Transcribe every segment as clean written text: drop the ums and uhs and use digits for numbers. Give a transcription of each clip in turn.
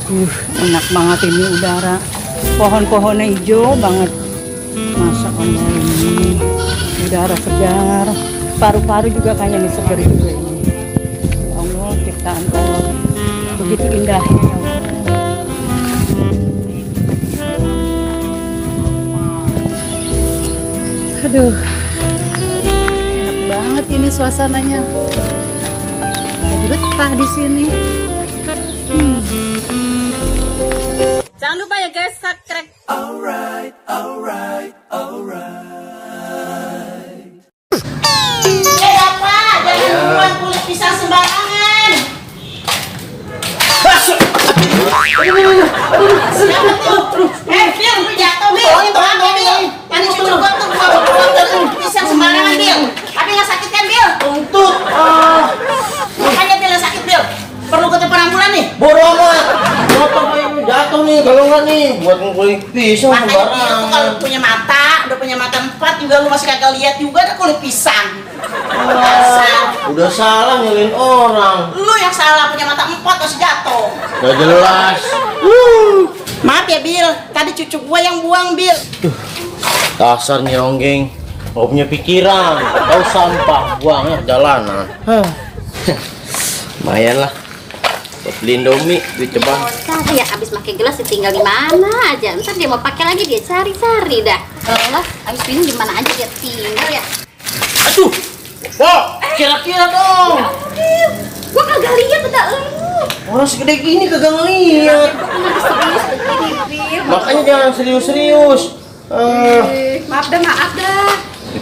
Enak banget ini udara. Pohon-pohonnya hijau banget. Masya Allah ini udara segar. Paru-paru juga kayaknya segar juga ini. Ya Allah, ciptaan Allah begitu indah. Aduh, enak banget ini suasananya. Lagi betah di sini. Jangan lupa ya guys, subscribe. Alright. Apa? Jangan buang kulit pisang sembarangan. Siapa tuh? Bil, lu jatuh, Bil. Bil. Tadi cucu gua tuh buang pisang sembarangan, Bil. Tapi nggak sakit kan, Bil? Tuntut. Makanya Bil yang sakit, Bil. Perlu ke telepon ambulan nih. Bodoh amat. Motor yang jatuh nih, kalau nggak nih buat ngulik pisang Makanya Bil tuh sembarangan. kalau punya mata, udah punya mata 4 juga lu masih kagak lihat juga ada kulit pisang. Dasar. Udah salah nyelin orang. Lu yang salah punya mata 4 terus jatuh. Gak jelas. Maaf ya, Bil. Tadi cucu gua yang buang, Bil. Dasar nyonggeng. Gak punya pikiran. Tahu sampah buangnya ke jalanan. Lumayan lah. Buat beli Indomie, duit ceban. Tadi ya habis pakai gelas ditinggal di mana aja. Ntar dia mau pakai lagi dia cari-cari dah. Allah, habis minum di mana aja dia tinggal ya. Aduh. Kok, kira-kira dong. Gua kagak lihat ada lu. Orang segede gini kagak ngeliat. Makanya jangan serius-serius. Maaf dah.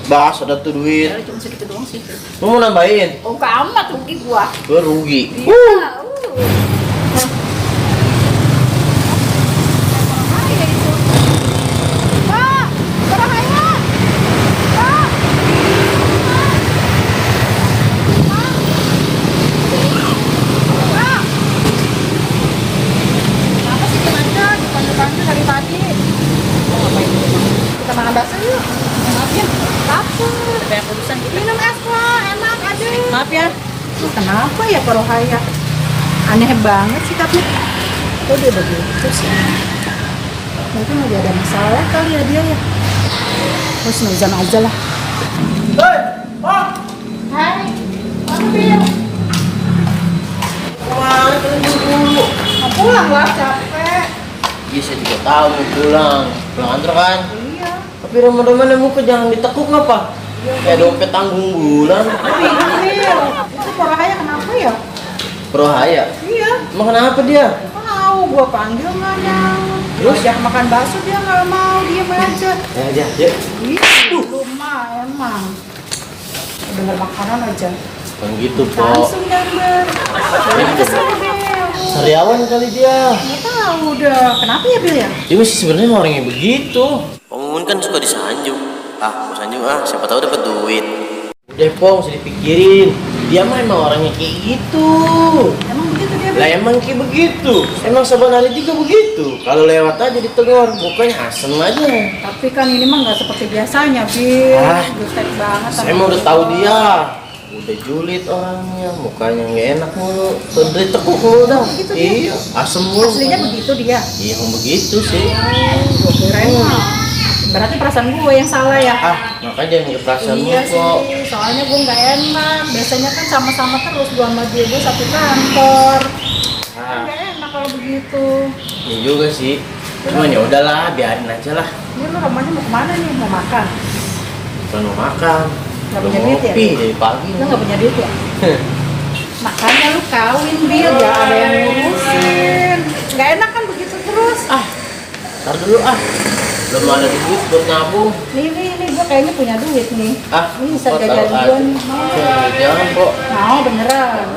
Bahas ada tuh duit. Cuma segitu doang sih. Lu mau nambahin? Oh, amat rugi gua. Gue rugi. Dari tadi. Kita makan bakso yuk. Maaf ya. Lapar. Banyak urusan gitu. Minum es kok, enak aja. Maaf ya. Kenapa ya Pak Rohaya? Aneh banget sih tapi. Kok dia begitu sih? Mungkin lagi ada masalah kali ya dia ya. Terus nuzan aja lah. Hei, Pak. Hai. Mana Bil? Kemana kalian dulu? Mau pulang lah, capek. Iya, saya juga tahu mau pulang. Pulang antar kan? Iya. Tapi remen-remen muka jangan ditekuk ngapa? Kayak dompet tanggung bulan. Bingung Bil. Itu Pak Rohaya kenapa ya? Prohaya. Iya. Emang kenapa dia? Tahu gua panggil nggak mau. Terus? Ajak makan bakso dia nggak mau, diem aja. Ya. Ih, rumah emang. Dengar makanan aja. Kan gitu, Pak. Langsung gambar. Jadi kesel Bil. Sariawan kali dia. Nggak tahu udah. Kenapa ya Bil ya? Dia masih sebenarnya orang yang begitu. Om Mumun kan suka disanjung. Mau sanjung siapa tahu dapat duit. Udah, Pong, usah dipikirin. Dia mah emang orangnya kayak gitu. Emang begitu dia Bil? Lah emang kayak begitu. Emang Saban Ali juga begitu. Kalau lewat aja ditegur, mukanya asem aja. Tapi kan ini mah nggak seperti biasanya Bil. Jutek banget. Saya mah udah tahu dia. Udah julid orangnya, mukanya nggak enak mulu. Tuh ditekuk mulu dah. Begitu dia? Iya, asem mulu. Aslinya begitu dia. Iya, emang begitu sih. Gue kirain mah. Berarti perasaan gue yang salah ya? Makanya jangan perasaan Iya kok. sih, soalnya gue nggak enak. Biasanya kan sama-sama terus gue sama dia, gue satu kantor. Nggak enak kalau begitu. Iya juga sih. Cuman ya udahlah, biarin aja lah. Ini lu rumahnya mau kemana nih? Mau makan? Bukan mau makan. Nggak Belum punya duit ya? ngopi dari pagi. Lu nggak punya duit ya? Makanya lu kawin Bil, ya ada yang ngurusin. Nggak enak kan begitu terus. Ntar dulu belum ada duit buat nabung. Nih, gue kayaknya punya duit nih. Ini bisa kok jajan taruh gue aja. nih. Jangan kok. Mau beneran?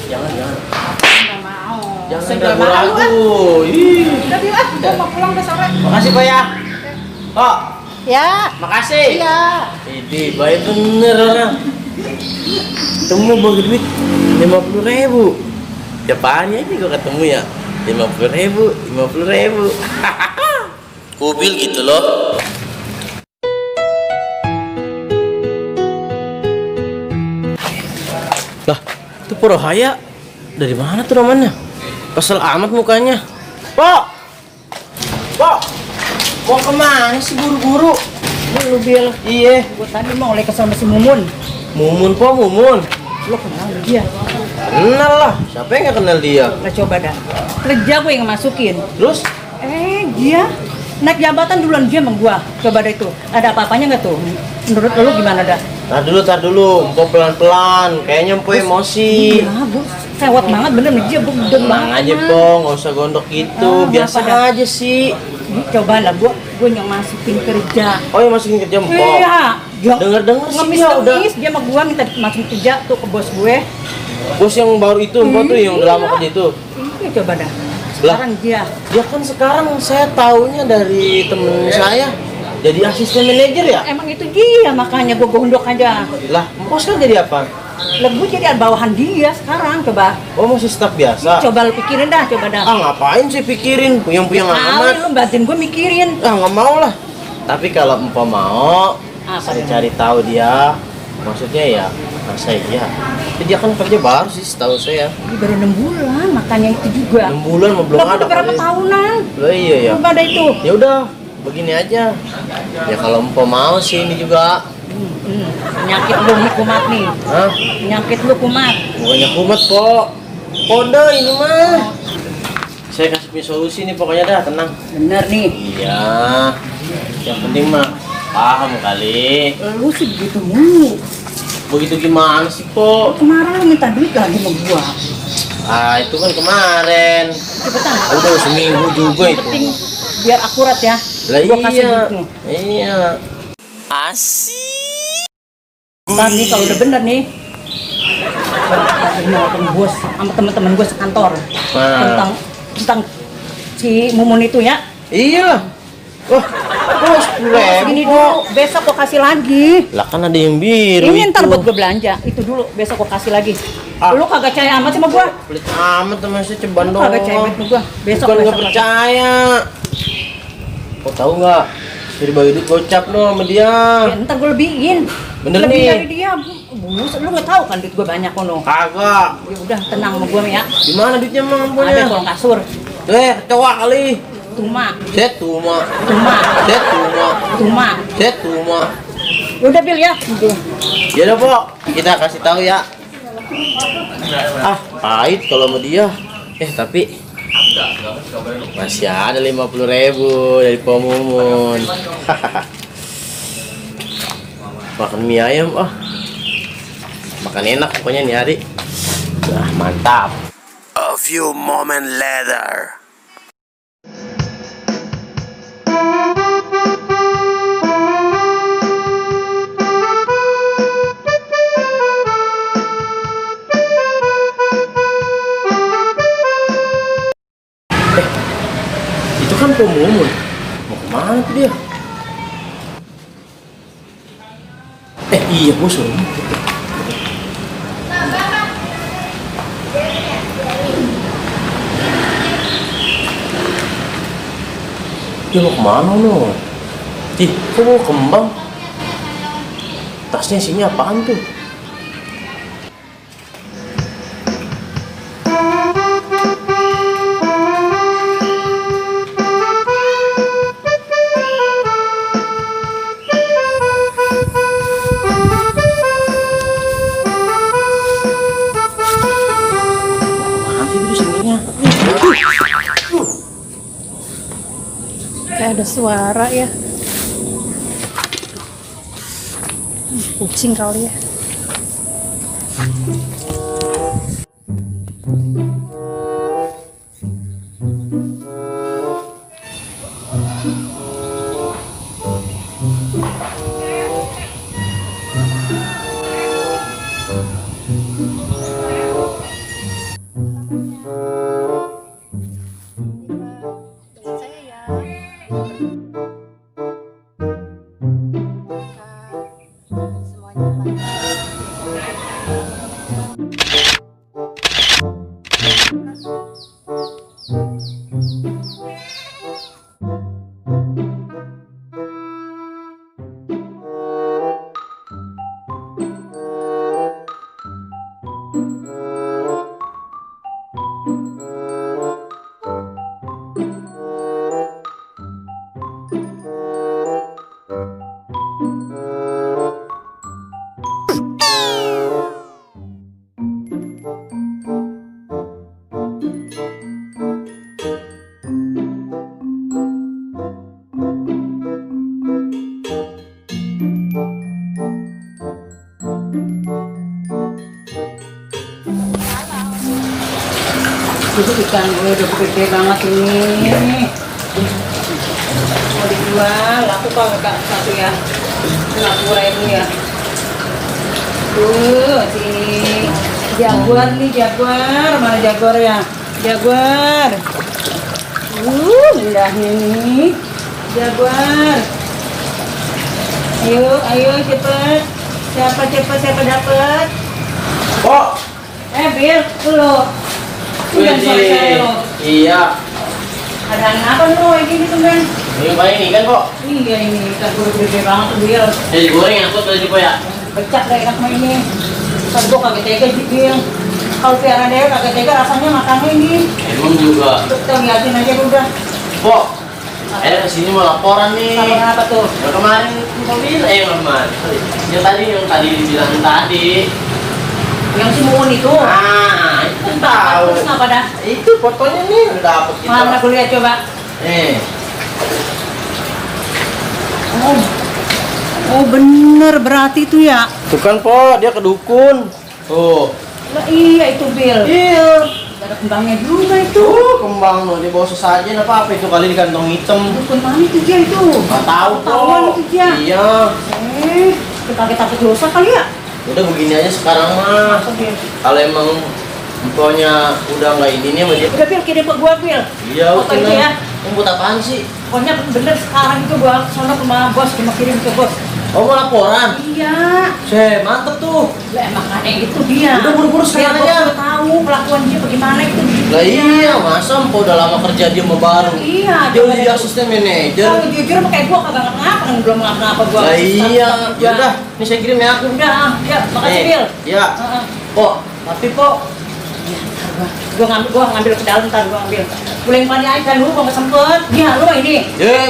Jangan. Nggak mau. Jangan Segala malu ah. ragu-ragu. Ih. Udah Bil gue mau pulang udah sore. Makasih kok ya. Kok, Ya. makasih. Iya. Ini baik bener orang. Ketemu bagi duit 50.000. Tiap hari aja gua ketemu ya. 50.000. Kubil gitu loh. Lah, itu Porohaya dari mana tuh namanya? Kesel amat mukanya. Pok! Pok! Mau kemana sih buru-buru? Lu Bil, Iya. gue tadi mau oleh kesel sama si Mumun. Mumun, Pok, Mumun. Lu kenal dia? Kenal lah. Siapa yang gak kenal dia? Nah coba dah. Kerja gue yang masukin. Terus? Dia naik jabatan duluan dia sama gua. Coba deh itu. Ada apa-apanya nggak tuh? Menurut lu gimana dah? Tar dulu. Empo pelan-pelan. Kayaknya Empo emosi. Iya, bu, sewot banget bener nih dia budeg Tenang banget. aja, Po. Nggak usah gondok gitu. Ah, Biasa apa dah? aja sih. Coba lah gua yang masukin kerja. Oh, yang masukin kerja Empo? Iya, dia Dengar-dengar sih ngemis dia udah. dia sama gua minta masukin kerja tuh ke bos gue. Bos yang baru itu, Empo tuh yang udah lama kerja itu. Iya, coba dah. Lah. Sekarang dia Dia kan sekarang saya taunya dari temen saya. Jadi asisten manajer ya? emang itu dia makanya gua gondok aja. Lah, Empo sekarang jadi apa? Lah gua jadi bawahan dia sekarang coba. Oh, masih staf biasa? Coba lu pikirin dah, coba dah. Ah, ngapain sih pikirin? Puyeng-puyeng Kali amat. lu bantuin gua mikirin. Ah, nggak mau lah. Tapi kalau Empo mau, Apa saya dia? cari tahu dia. Maksudnya ya, masa iya? Dia kan kerja baru sih, setahu saya. Ini baru 6 bulan, makanya itu juga. 6 bulan mau belum Lah, ada udah berapa kali. tahunan? Loh iya ya. Coba ada itu. Ya udah, begini aja. Ya kalau Empo mau sih ini juga. Penyakit lu nih kumat nih. Hah? Penyakit lu kumat. Bukannya kumat kok. Kode ini mah. Saya kasih punya solusi nih pokoknya dah, tenang. Bener nih. Iya. Yang penting mah paham kali. Lu sih begitu mulu. Begitu gimana sih, Po? Kemarin lu minta duit lagi sama gua. Ah, itu kan kemarin. Cepetan. Udah seminggu juga Yang itu. penting biar akurat ya. Lah Gua kasih iya. duitnya. Iya. Asik. Ntar nih kalau udah bener nih. Ini sama bos sama teman-teman gua sekantor. Nah. Tentang si Mumun itu ya. Iya. Wah, kok 10.000 Segini kok? dulu, besok gua kasih lagi. Lah kan ada yang biru Ini ntar itu. buat gue belanja. Itu dulu, besok gue kasih lagi. Ah. Lu kagak percaya amat sama gue? Pelit amat teman saya ceban Lu doang. kagak percaya sama gue? Besok, Bukan nggak besok. percaya. Kau tahu nggak? Jadi bagi duit gocap lo sama dia. Ya, ntar gue lebihin. Bener Lebih nih. dari dia. Buset, lu nggak tahu kan duit gue banyak kono. Kagak. Ya udah, tenang sama gue ya. Gimana duitnya emang Ada punya? kolong kasur. Kecoa kali. Tuma, Set tuma. tuma, Set tuma. tuma. Set tuma. Udah Bil ya. Udah. Ya udah, Po. Kita kasih tahu ya. Ah, pahit kalau sama dia. Tapi masih ada 50.000 dari Po Mumun. Makan mie ayam, makan enak pokoknya nih hari. Nah, mantap. A few moments later. Itu kan Po Mumun. Mau kemana tuh dia? Iya, gue suruh. Dia mau kemana lo? Ih, kok mau kembang? Tasnya isinya apaan tuh? Nanti itu sininya. Kayak ada suara ya. Kucing kali ya. Itu ikan gue udah gede banget ini. Mau dijual, laku kagak satu ya? 50.000 ya. Tuh, sini. Jaguar nih, jaguar. Mana jaguar ya? Jaguar. Indahnya nih. Jaguar. Ayo cepet. Siapa dapet? Kok? Bill, lu. Udah selesai lo. Iya. Ada apa lu kayak gini tuh, Ben? Ini paling ikan kok. Iya ini, ikan gede banget tuh, Bill. Jadi goreng aku tadi kok ya. Becak deh enak mah ini. Pas gua kagak tega sih, Bill. Kalau piara dia kagak tega rasanya makannya ini. Emang juga. Kita liatin aja udah. Kok? Kesini mau laporan nih. Laporan apa tuh? Yang kemarin mobil, yang kemarin. Yang tadi dibilang tadi. Yang si Muun itu. Ah, itu kan tahu. Terus kenapa dah? Itu fotonya nih udah dapet kita. Mana gue lihat coba. Oh bener berarti itu ya. Tuh kan po, dia kedukun. Tuh. Lah, iya itu Bill. Iya. Ada kembangnya juga itu. Tuh kembang loh, dia bawa sesajen apa itu kali di kantong hitam. Dukun mana itu dia itu? Gak tahu Tahuan po. itu dia. Iya. Kita takut dosa kali ya? Udah begini aja sekarang mah. Apa, Bill? Kalau emang pokoknya udah nggak ini sama dia. Udah Bill kirim ke gua Bill. Iya, Foto itu ya. Kamu buat apaan sih? Pokoknya bener sekarang itu gua sono sama bos, cuma kirim ke bos. Oh mau laporan? Iya. Mantep tuh. Lah makanya itu dia. Udah buru-buru sekarang Biar aja. bos tahu kelakuan dia bagaimana itu. Lah iya, masa empok udah lama kerja dia mau baru. Iya, Dia coba udah jadi deh. asisten manajer. Kalau jujur sama kayak gua kagak ngapa belum ngapa gua. Lah iya, ya udah, ini saya kirim ya. Udah, ya, makasih Bill. Iya. Heeh. Kok, tapi kok Gua ngambil ke dalam, ntar gua ambil. Boleh yang mana aja lu, gua nggak sempet. Iya, lu ini.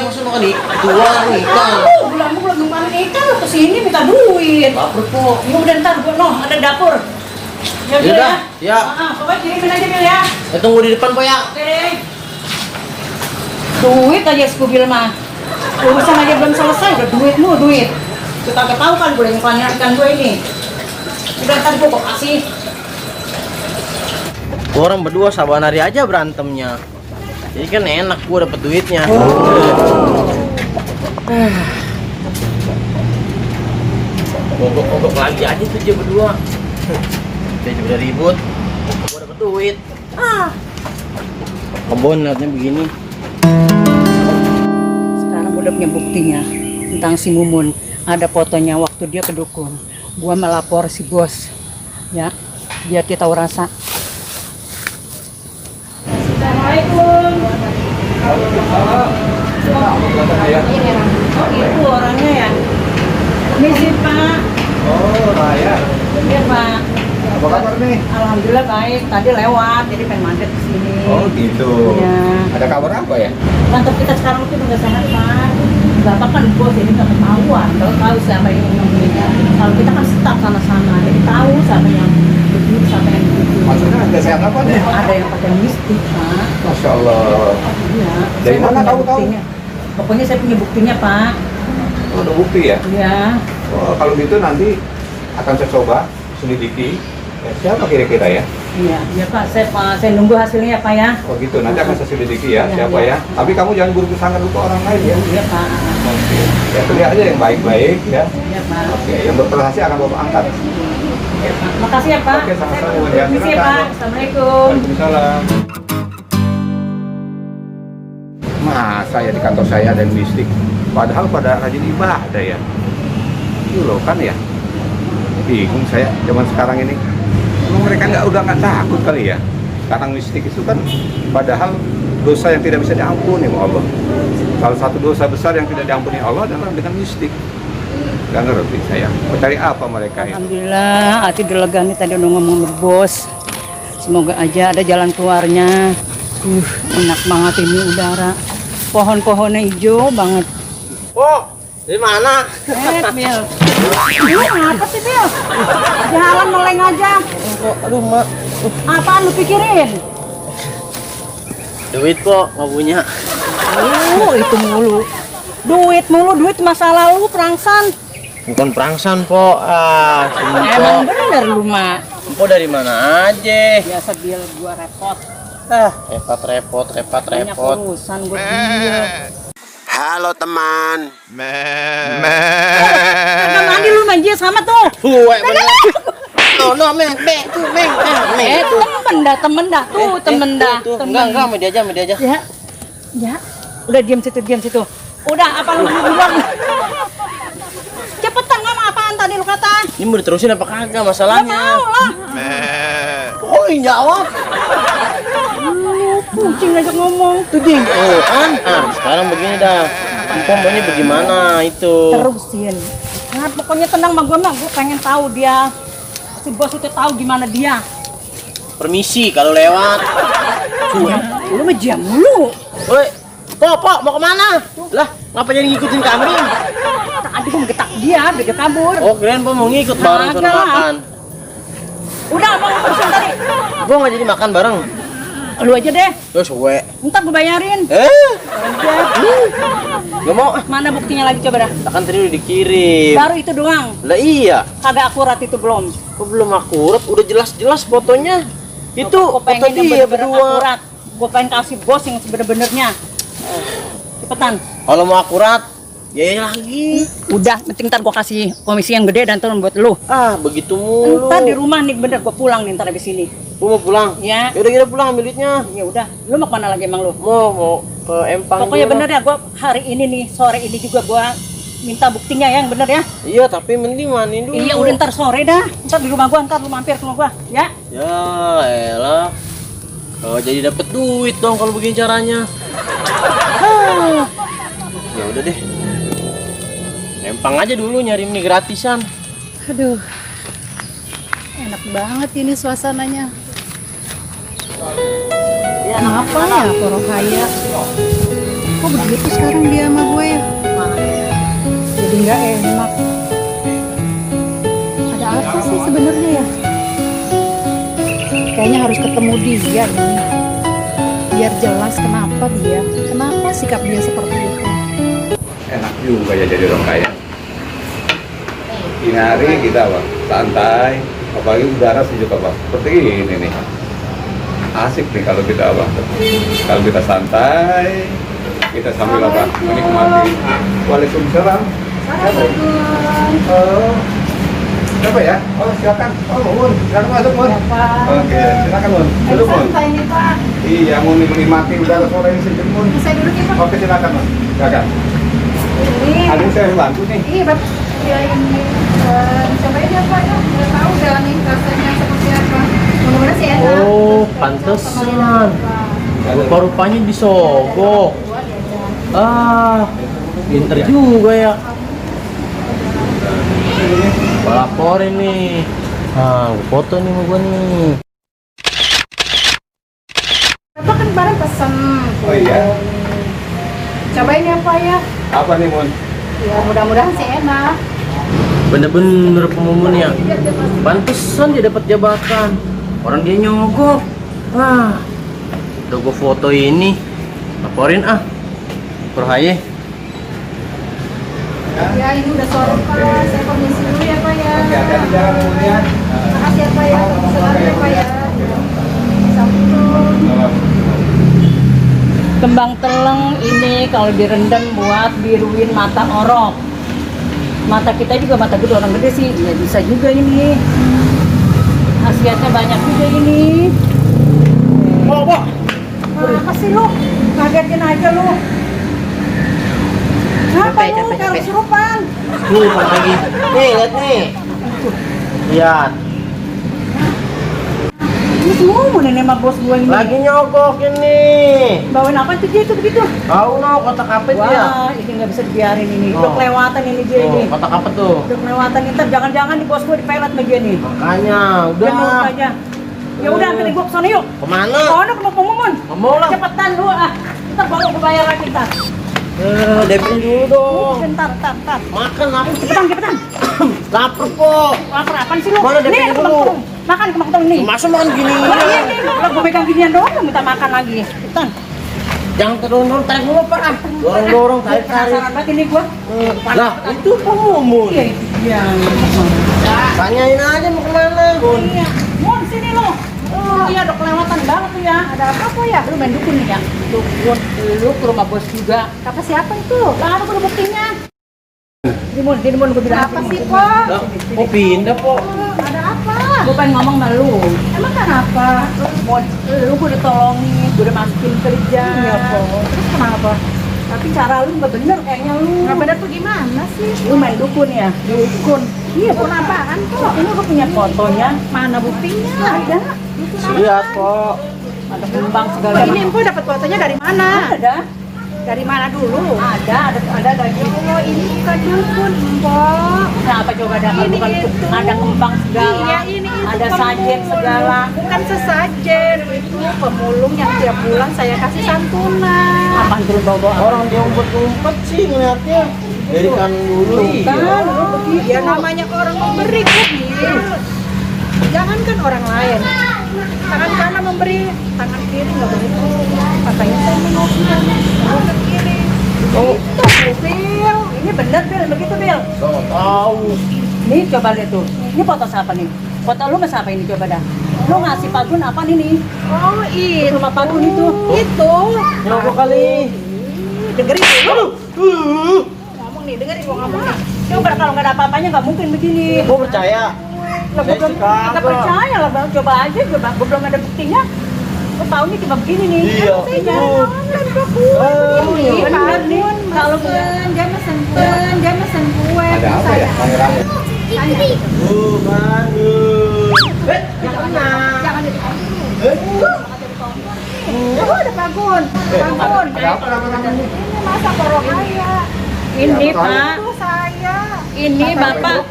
maksud makan ikan ikan. Bilang gua lagi makan ikan, lu kesini minta duit. Lapar kok. Ya udah ntar gua ada dapur. Ya Bill Yaudah, ya. ya. Pokoknya kirimin aja Bill ya. Tunggu di depan po ya. Oke deh. Duit aja gua bilang mah. Urusan aja belum selesai, udah duit. Kita kagak tahu kan boleh yang ikan gua ini. Udah ntar gua kok kasih. Orang berdua sabar hari aja berantemnya. Jadi kan enak gua dapet duitnya. Mogok lagi aja tuh dia berdua. Dia juga udah ribut. Gua dapet duit. Kebon liatnya begini. Sekarang udah punya buktinya tentang si Mumun. Ada fotonya waktu dia kedukun. Gua melapor si bos. Ya, biar dia tahu rasa. Assalamualaikum. Oh itu orangnya ya. Ini sih Pak. Oh, Raya. Iya Pak. Apa kabar nih? Alhamdulillah baik. Tadi lewat, jadi pengen mampir ke sini. Oh, gitu. Iya. Ada kabar apa ya? Kantor kita sekarang itu udah sehat Pak. Bapak kan bos, jadi nggak ketahuan. Kalau tahu siapa yang membelinya. Kalau kita kan staf sana-sana, jadi tahu siapa yang begitu, siapa yang begitu. Maksudnya ada sehat apa nih? Ada yang pakai mistik Pak. Masya Allah. Iya. Dari Saya mana punya kamu tahu? buktinya. Pokoknya saya punya buktinya Pak. Oh, ada bukti ya? Iya. Oh, kalau gitu nanti akan saya coba selidiki. Ya, siapa kira-kira ya? Iya, iya Pak. Saya nunggu hasilnya ya Pak ya. Oh gitu, nanti akan saya selidiki ya, Iya, siapa iya. ya. Tapi kamu jangan buru sangat ke orang lain ya. Iya Pak. Oke. Ya, pilih aja yang baik-baik ya. Iya Pak. Oke, yang berprestasi akan Bapak angkat. Iya, Pak. Makasih ya Pak. Oke, sama-sama, Saya Bu. permisi ya Pak. Assalamualaikum. Waalaikumsalam. Masa ya di kantor saya ada yang mistik? Padahal pada rajin ibadah ya. Itu loh kan ya. Bingung saya zaman sekarang ini. Emang mereka udah nggak takut kali ya? Sekarang mistik itu kan padahal dosa yang tidak bisa diampuni sama Allah. Salah satu dosa besar yang tidak diampuni Allah adalah dengan mistik. Gak ngerti saya. Mau cari apa mereka ini? Alhamdulillah, hati delega nih tadi udah ngomong sama bos. Semoga aja ada jalan keluarnya. Enak banget ini udara. Pohon-pohonnya hijau banget. Oh, dari mana? Bill. Ini apa sih, Bill? Jalan meleng aja. Aduh, Mak. Apaan lu pikirin? Duit kok, nggak punya. Itu mulu. Duit masa lalu perangsan. Bukan perangsan, po. Emang bener lu, Mak. Po dari mana aja? Biasa Bill gua repot. Repot. Banyak urusan gue dia. Halo teman. Kagak mandi lu manja sama tuh. Buwe bener. No, meng. Temen dah. Tuh, temen dah. Enggak, media aja. Ya. Udah diam situ. Udah, apa lu bilang? Cepetan ngomong apaan tadi lu kata? Ini mau diterusin apa kagak masalahnya? Mau lah. Oh, jawab. Kucing aja ngomong. Tuh ding. Oh, kan. Nah, sekarang begini dah. Empom maunya bagaimana itu? Terusin. Nah, pokoknya tenang mah gue pengen tahu dia. Si bos itu tahu gimana dia. Permisi kalau lewat. Lu mah diam mulu. Woi, Pok, mau kemana? Lah, ngapa jadi ngikutin kambing? Tadi gue getak dia kabur. Oh, kirain Pok mau ngikut bareng suruh Kagak. makan. Udah, mau terusin tadi. Gua nggak jadi makan bareng. Lu aja deh. Terus we. Ntar gue bayarin. Gak mau. Mana buktinya lagi coba dah. Kan tadi udah dikirim. Baru itu doang. Lah iya. Kagak akurat itu belum. Kok belum akurat? Udah jelas-jelas fotonya. Itu Gua foto pengen yang dia bener-bener berdua. akurat. Gue pengen kasih bos yang sebener-benernya. Cepetan. Kalau mau akurat, ya lagi. Udah, penting ntar gue kasih komisi yang gede dan turun buat lu. Ah, begitu mulu. Ntar di rumah nih bener gue pulang nih ntar habis ini. Gua mau pulang. Ya. Ya udah kita pulang ambil duitnya. Ya udah, lu mau kemana lagi emang lu? Mau ke Empang. Pokoknya dulu. bener ya, gue hari ini nih sore ini juga gue minta buktinya ya yang bener ya. Iya, tapi mending mandi dulu. Iya udah ntar sore dah, ntar di rumah gue, ntar lu mampir ke rumah gue, ya. Ya elah. Oh, jadi dapet duit dong kalau begini caranya. Ya udah deh. Empang aja dulu nyari mie gratisan. Aduh, enak banget ini suasananya. Ya apa ya Porohaya? Kok begitu sekarang dia sama gue ya? Jadi nggak enak. Ada apa sih sebenarnya ya? Kayaknya harus ketemu dia nih. Biar jelas kenapa sikap dia seperti itu. Enak juga ya jadi orang kaya. Ini hari kita apa? Santai, apalagi udara sejuk apa? Seperti ini nih. Asik nih kalau kita apa? Kalau kita santai, kita sambil apa? Menikmati. Waalaikumsalam. Oh, siapa ya? Oh silakan. Oh Mun, silakan masuk Mun. Oke, silakan Mun. Duduk Mun. Iya, mau menikmati udara sore ini sejuk Mun. Saya duduk ya Pak. Oke, silakan Mun. Silakan. Ini. Aduh saya bantu nih. Iya Bapak. Ya ini cobain ya Pak ya. Udah tahu dah nih rasanya seperti apa. Mudah-mudahan sih enak. Oh, pantesan. Rupa-rupanya disogok. Ah, pinter juga ya. Gua laporin nih. Ah, gua foto nih sama gua nih. Bapak kan kemarin pesen. Oh iya. Cobain ya Pak ya. Apa nih Mun? Ya mudah-mudahan sih enak. Bener-bener pemumun ya. Pantesan dia dapat jabatan. Orang dia nyogok. Wah, udah gua foto ini. Laporin ah. Perhaye. Ya ini udah sore Pak. Saya permisi dulu ya Pak ya. Hati-hati di jalan Mun ya. Makasih ya Pak ya. Selamat ya Pak ya. Assalamualaikum. Kembang teleng ini kalau direndam buat biruin mata orok. Mata kita juga mata gede, orang gede sih ya bisa juga ini. Khasiatnya banyak juga ini. Apa sih lu? Ngagetin aja lu. Kenapa lu kalau kesurupan? Nih, lagi. Nih, lihat nih. Lihat. Ini semua mau nenek sama bos gue ini. Lagi nyogok ini. Bawain apa tuh dia tuh begitu? Tahu no kotak apa itu ya? Wah, ini nggak bisa dibiarin ini. Udah Oh. kelewatan ini dia ini. Kotak apa tuh? Udah kelewatan ini. Ntar jangan-jangan di bos gue dipelet sama dia nih. Makanya, Udah nurut udah. aja. Ya udah anterin gue kesana yuk. Kemana? Soalnya ke Mumun. Mau lah. Cepetan lu ah. Ntar baru gue bayar lagi ntar. Depin dulu dong. Ntar. Makan apa? Cepetan. Lapar kok. Lapar apaan sih lu? Mana Nih, depin dulu? kembang-telung. Makan kembang-telung nih. Masa makan gini? Oh iya nih, kalau gue pegang ginian doang lu minta makan lagi. Cepetan. Jangan terus tarik dulu pak. Dorong, tarik. Penasaran banget ini gue. Lah, itu pemumun. Iya. Tanyain aja mau kemana. Iya. Mun sini lu. Oh iya, udah kelewatan banget tuh ya. Ada apa ya? Lu main dukun nih ya? Dukun, lu ke rumah bos juga. Kata siapa itu? Lah ada udah buktinya. Dimun, gue bilang apa sih, Kok? Lah, kok pindah, Po? Ada apa? Gue pengen ngomong sama lu. Emang kenapa? Lu gue udah tolongin, gue udah masukin kerja. Iya, Po. Terus kenapa? Tapi cara lu nggak bener kayaknya lu. Nggak bener tuh gimana sih? Lu main dukun ya? Dukun. Iya, dukun apaan kok? Ini gue punya fotonya. Mana buktinya? Ada. Lihat, Po. Ada kembang segala. Ini info dapat fotonya dari mana? Ada. Dari mana dulu? Ada dari oh, ini bukan dukun, Mbok. Kenapa coba ada bukan ada kembang segala? Iya, ini ada sajen segala. Bukan sesajen, itu pemulung yang tiap bulan saya kasih santunan. Apaan turun bawa Orang dia umpet-umpet sih ngeliatnya. Dari kan dulu. Kan, ya namanya orang memberi kan. Jangankan orang lain. Tangan kanan memberi, tangan kiri nggak boleh. Katanya saya menopang, tangan kiri. Oh, itu Bil. Ini bener Bil, begitu Bil. Gak tahu. Nih coba lihat tuh. Ini foto siapa nih? Foto lu sama siapa ini coba dah? Lu ngasih Pagun apa nih? Oh, itu rumah Pagun itu. Itu. Nyogok kali. Dengerin dulu. Ngomong nih, dengerin gua ngomong nih. Coba kalau nggak ada apa-apanya nggak mungkin begini. Gue percaya. Lah, gue belum nggak percaya lah bang, coba aja coba, gue belum ada buktinya. Gue tahu nih cuma begini nih. Iya. Kan jangan ini benar nih. Kalau dia mesen kue. Ada apa ya? Rame-rame. Bukan. Jangan Oh, ada Pagun. Pagun. Ada apa rame-rame ini? Ini masa korok saya. Ini Pak, Itu saya. ini Bapak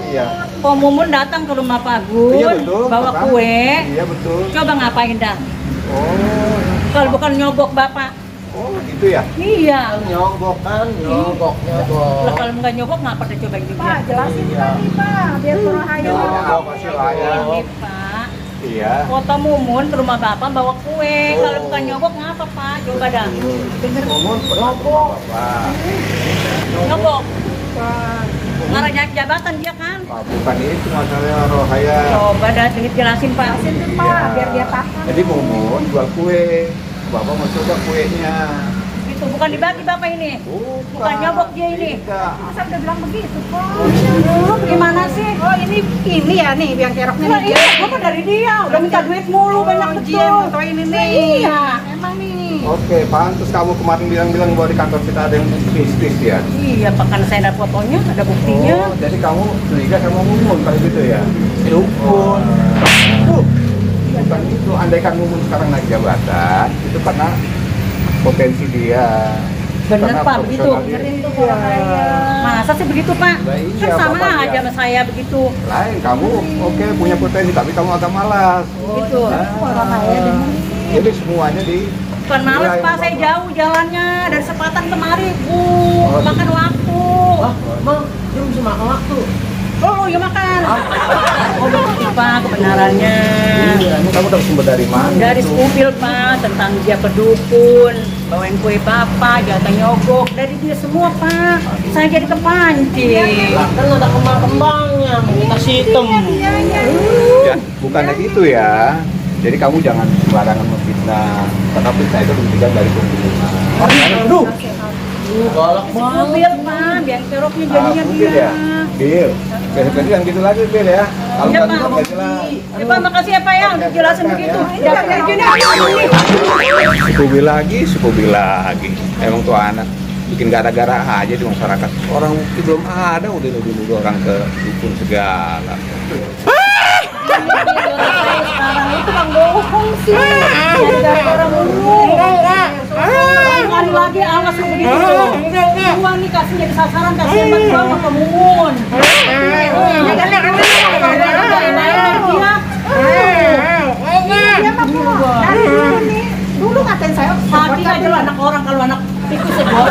Iya. Pak Mumun datang ke rumah Pak Gun, Iya betul. bawa Papa. kue. Iya betul. Coba ngapain dah? Oh. Kalau bukan nyogok Bapak. Oh, gitu ya. Iya. Nyogok kan, nyogok. Lah kalau nggak nyogok ngapa dah coba juga? Pak, jelasin tadi Pak, biar Purahaya. Nyogok masih layak. Ini Pak, Iya. foto Mumun ke rumah Bapak bawa kue. Kalau bukan nyogok ngapa Pak? Coba dah. Dengar ngomong nyogok. Wah. Nyogok. Ngarang jabatan dia kan? Bukan itu masalahnya Rohaya. Coba dah sedikit jelasin Pak. Pak, biar dia paham. Jadi ngomong jual kue. Bapak mau coba kuenya. Itu bukan dibagi Bapak ini. Bukan nyogok dia ini. Tidak. Masa udah bilang begitu, Pak? Lu gimana sih? Oh, ini ya nih, biang keroknya Nah, nih. iya, gua kan dari dia, udah minta duit mulu, banyak Dia betul. foto ini nih. Iya. Emang nih. Oke, pantes kamu kemarin bilang-bilang bahwa di kantor kita ada yang bisnis ya. Iya, Pak, kan saya ada fotonya, ada buktinya. Oh, jadi kamu curiga sama Mumun kalau gitu ya? Dukun. Bukan itu, andaikan Mumun sekarang naik jabatan, itu karena potensi dia. Bener Karena Pak, begitu. profesional dia. Itu Purahaya. Masa sih begitu Pak? Lah Kan iya, sama Bapak aja lihat. sama saya begitu. Lain, kamu oke punya potensi, tapi kamu agak malas. Gitu. Purahaya dengerin. Jadi semuanya di Bukan males Iya, Pak, iya, saya Bapak. jauh jalannya dari Sepatan kemari, makan waktu. Ah, emang dia bisa makan waktu. Oh, ya makan. Oh, begitu Pak kebenarannya. Emang kamu dapat sumber dari mana? Dari itu? Skupil Pak, tentang dia pedukun, bawain kue Bapak, jatah nyogok, dari dia semua Pak. Saya jadi kepancing. Lah kan ada kembang-kembangnya, kita hitam. Ya, bukannya gitu ya. Jadi kamu jangan sembarangan memfitnah. Karena fitnah itu diberikan dari pembunuhan. Aduh. Galak banget. Skupil Pak, biang keroknya jadinya Bil dia. ya? Bil, besok-besok yang gitu lagi Bil ya. Kalau Iya, nggak Pak. gitu nggak jelas. Ya Pak, makasih ya Pak ya, udah jelasin begitu. Jangan kayak gini. Suku bil lagi. Emang tuh anak bikin gara-gara aja di masyarakat. Orang belum ada udah nuduh orang ke dukun segala. Sekarang itu Bang bohong sih. Jadi orang mulu. Kali lagi awas lu begitu. Gua nih kasih jadi sasaran, kasih buat gua sama Mumun. Dia mah Bu, dari dulu nih. Dulu ngatain saya. Pagi aja lo anak orang, kalau anak tikus segor.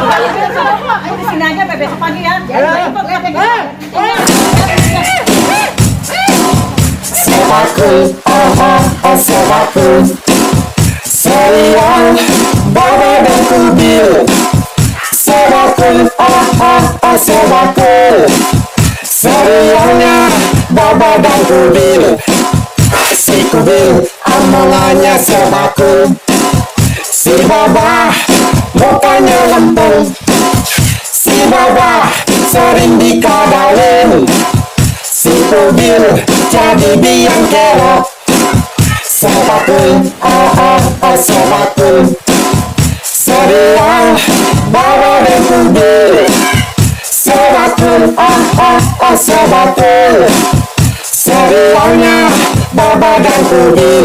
Ayo di sini aja sampai besok pagi ya. Serial Baba dan Kubil. Serialnya Baba dan Kubil. Si Kubil omongannya sebakul, si Baba mukanya lempeng, si Baba sering dikadalin, si Kubil jadi biang kerok. Sebakul, sebakul, serial Baba dan Kubil. Sebakul, sebakul, serialnya Baba dan Kubil.